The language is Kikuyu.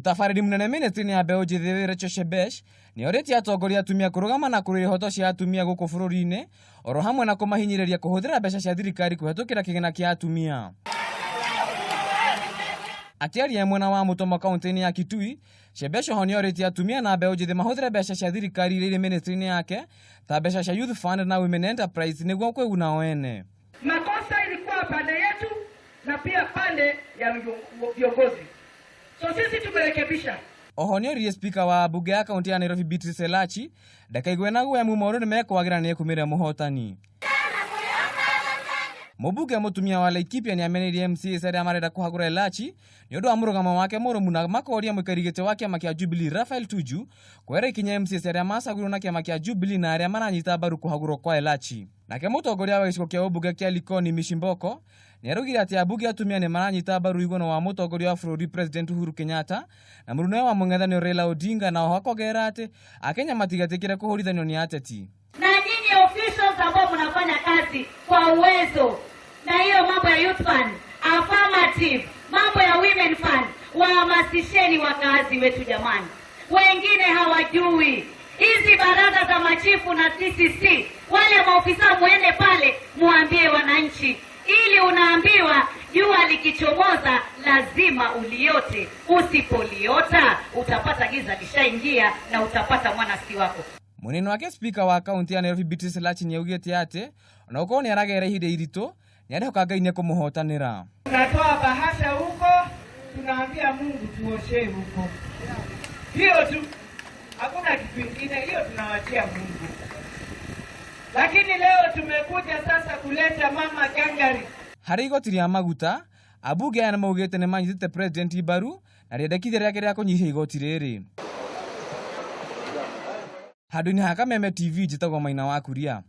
Mũtabarĩri mũnene mĩnĩstrĩ-inĩ ya mbeũ njĩthĩ Rachel Shebesh nĩorĩtie atongoria atumia kũrũgama na kũrũĩrĩra ihoto cia atumia gũkũ bũrũri-inĩ oro hamwe na kũmahinyĩrĩria kũhũthĩra mbeca cia thirikari kũhetũkĩra kĩgĩna kĩa atumia. Akĩaria e mwena wa Mutomo kaunti-inĩ ya Kitui, Shebesh oho nĩorĩtie atumia na mbeũ njĩthĩ mahũthĩre mbeca cia thirikari iria irĩ mĩnĩstrĩ-inĩ yake ta mbeca cia Youth Fund na Women Enterprise nĩguo kwĩguna o ene. Makosa ilikuwa pande yetu na pia pande ya viongozi. So sisi tumerekebisha. Oho nĩoririe spika wa mbunge ya kaunti ya Nairobi Beatrice Elachi ndakaigue na guoya amu maũndũ nĩmekwagĩra na nĩekumĩrĩra mũhotani. Mũmbunge mũtumia wa Laikipia nĩameneirie MCAs arĩa marenda kũhagũra Elachi nĩ ũndũ wa mũrũgamo wake mũrũmu na makoria mũikari gĩtĩ wa kĩama kĩa Jubilee Raphael Tuju kuoera ikinya MCAs arĩa macagũrirwo na kĩama kĩa Jubilee na arĩa maranyita mbaru kũhagũrwo kwa Elachi. Nake mũtongoria wa gĩcigo kĩa ũmbunge kĩa Likoni Mishimboko nĩaraugire atĩ ambunge atumia nĩmaranyita mbaru ũiguano wa mũtongoria wa bũrũri President Uhuru Kenyatta na mũrunawe wa mũng'ethanĩro Raila Odinga na oho akongerera atĩ Akenya matigetĩkĩre kũhũrithanio nĩ ateti. Na nyinyi officials ambao mnafanya kazi kwa uwezo na hiyo mambo ya youth fund, affirmative, mambo ya women fund, wahamasisheni wakazi wetu jamani, wengine hawajui hizi baraza za machifu na TCC, wale maofisa muende pale muambie wananchi, ili unaambiwa jua likichomoza lazima uliote, usipoliota utapata giza lishaingia na utapata mwana si wako. Mwena-inĩ wake spika wa kaunti ya Nairobi Beatrice Elachi nĩaugĩte atĩ ona gũkorwo nĩaragera ihinda iritũ nĩarehoka Ngai nĩekũmũhotanĩra. Tunatoa bahasha huko, tunaambia Mungu tuoshee huko. Hiyo tu, hakuna kitu ingine, hiyo tunawachia Mungu. Lakini leo tumekuja sasa kuleta mama gangari. Harĩ igoti rĩa maguta, ambunge aya nĩmaugĩte nĩmanyitĩte President mbaru na rĩendekithia rĩake rĩa kũnyihia igoti rĩrĩ. Handũ-inĩ ha Kameme TV njĩtagwo Maina wa Kuria.